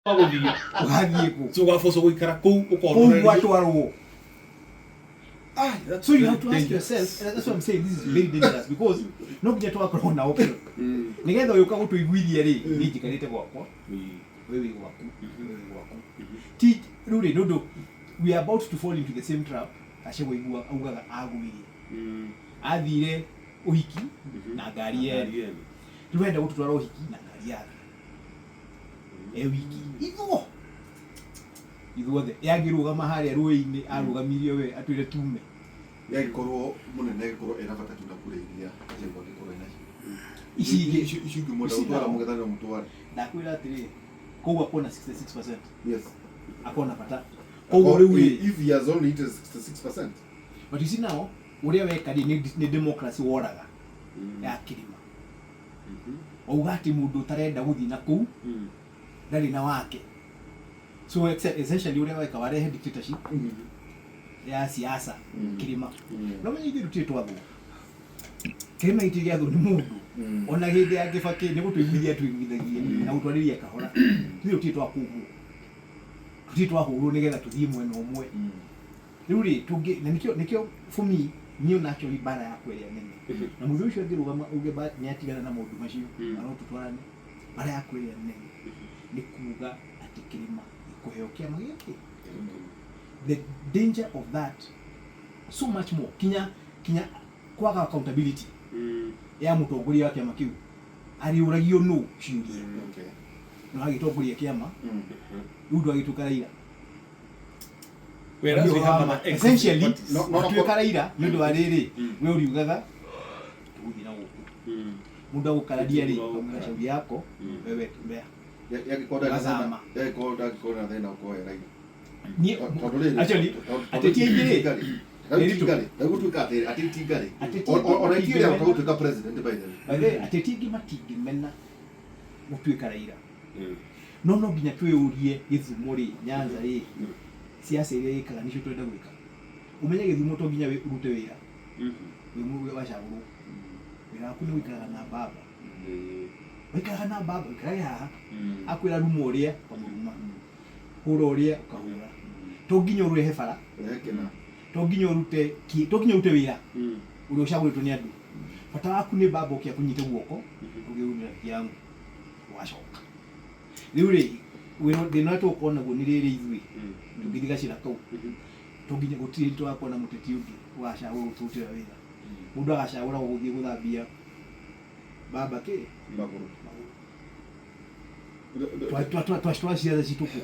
Gũthiĩ. Ũgathiĩ kũ? So ũgaboco gũikara kũu. Kũu. Ũkonorerio. Gwatwarwo. Ah, that's So you very have to ask dangerous. yourself, and that's what I'm saying, this is very dangerous because no nginya tũgakorwo na option nĩgetha ũyũ ũka gũtũiguithia rĩ, niĩ njikarĩte gwakwa, we wĩ gwaku, we wĩ gwaku. Ti rĩu rĩ, nĩ ũndũ we are about to fall into the same trap. Gachagua aigua augaga agũire, athire ũhiki na ngari yene. Ngari yene. Rĩu enda gũtũtwara ũhiki na ngari yake e wiki, ithuo ithuothe yangĩrũgama harĩa rũĩ-inĩ arũgamirie we atwĩre tume. Yagĩkorwo mũnene agĩkorwo ena bata tu na kura iria Gachagua angĩkorwo enacio. Ici ingĩ ici ici ingĩ mwenda ici gũtwara mũng'ethanĩro mũtware. Ndakwĩra atĩrĩ, koguo akona 66%. Akona bata koguo rĩu rĩ, If he has only hit 66%. But you see now ũrĩa weka rĩ, nĩ democracy woraga ya kĩrĩma. Wauga atĩ mũndũ ũtarenda gũthiĩ na kũu ndarĩ na wake. So essentially ũrĩa weka warehe dictatorship ya siasa kĩrĩma. No menye ithuĩ tũtirĩ twathwo, kĩrĩma gĩtirĩ gĩathwo nĩ mũndũ. Ona hĩndĩ ya Kĩbakĩ nĩ gũtũiguithia tũiguithagie na gũtwarĩria kahora. Ithuĩ tũtirĩ twakũmwo, tũtirĩ twahũrwo nĩgetha tũthiĩ mwena ũmwe. Rĩu rĩ tũngĩ na nĩkĩo for me niĩ naturally mbara yakwa ĩrĩa nene na mũthuri ũcio angĩrũgama uge nĩ atigana na maũndũ macio na no tũtwarane, mbara yakwa ĩrĩa nene nĩ kuga atĩ kĩrĩma gĩkũheo kĩama gĩkĩ. The danger of that, so much more kinya kwaga accountability ya mũtongoria wa kĩama kĩu, arĩũragio nũ ciũria? No agĩtongoria kĩama rĩu ndwagĩtuĩka Raila. Whereas we have other existing Essentially parties. No, atuĩka Raila nĩ ũndũ wa rĩrĩ, we ũriugaga tũgũthiĩ na gũkũ, mũndũ agũkararia rĩ, ũkamwĩra shauri yako, wewe tembea. Yangĩkorwo ndarĩ na thĩna, Gazama. yangĩkorwo ndangĩkorwo na thĩna ũkorwo e Raila. Niĩ Tondũ rĩrĩ, actually ateti aingĩ rĩ, rĩu gũtuĩka atĩrĩ, ateti ngarĩ Ateti ona aingĩ itirĩ matingĩmena. ahota gũtuĩka president, by the way. By the way, ateti aingĩ matingĩmena gũtuĩka Raila, no nginya twĩyũrie, Gĩthumo rĩ, Nyanza rĩ, siasa iria ĩkaga nĩcio twenda gwĩka. Ũmenye Gĩthumo to nginya ũrute wĩra wacagũrwo. Wĩra waku nĩ gũikaraga na baba, waikaraga na baba, ũikarage haha, akwĩra ruma ũrĩa ũkamũruma, hũra ũrĩa ũkahũra. To nginya ũrehe bara. Rehe kĩna. To nginya ũrute to nginya ũrute wĩra ũrĩa ũcagũrĩtwo nĩ andũ. Bata waku nĩ baba ũke akũnyite guoko, uge huyu ni rafiki yangu, ũgacoka. Rĩu rĩ, wĩra thĩna ũrĩa tũgũkorwo naguo nĩ rĩrĩ, ithuĩ tũngĩthiĩ gacĩra kau, to nginya gũtirĩ hĩndĩ tũgakorwo na mũteti ũngĩ ũgacagũrwo gũtũrutĩra wĩra. Mũndũ agacagũragwo gũthiĩ gũthambia baba kĩ magũrũ. Magũrũ. Twa ciatha citũ kũ.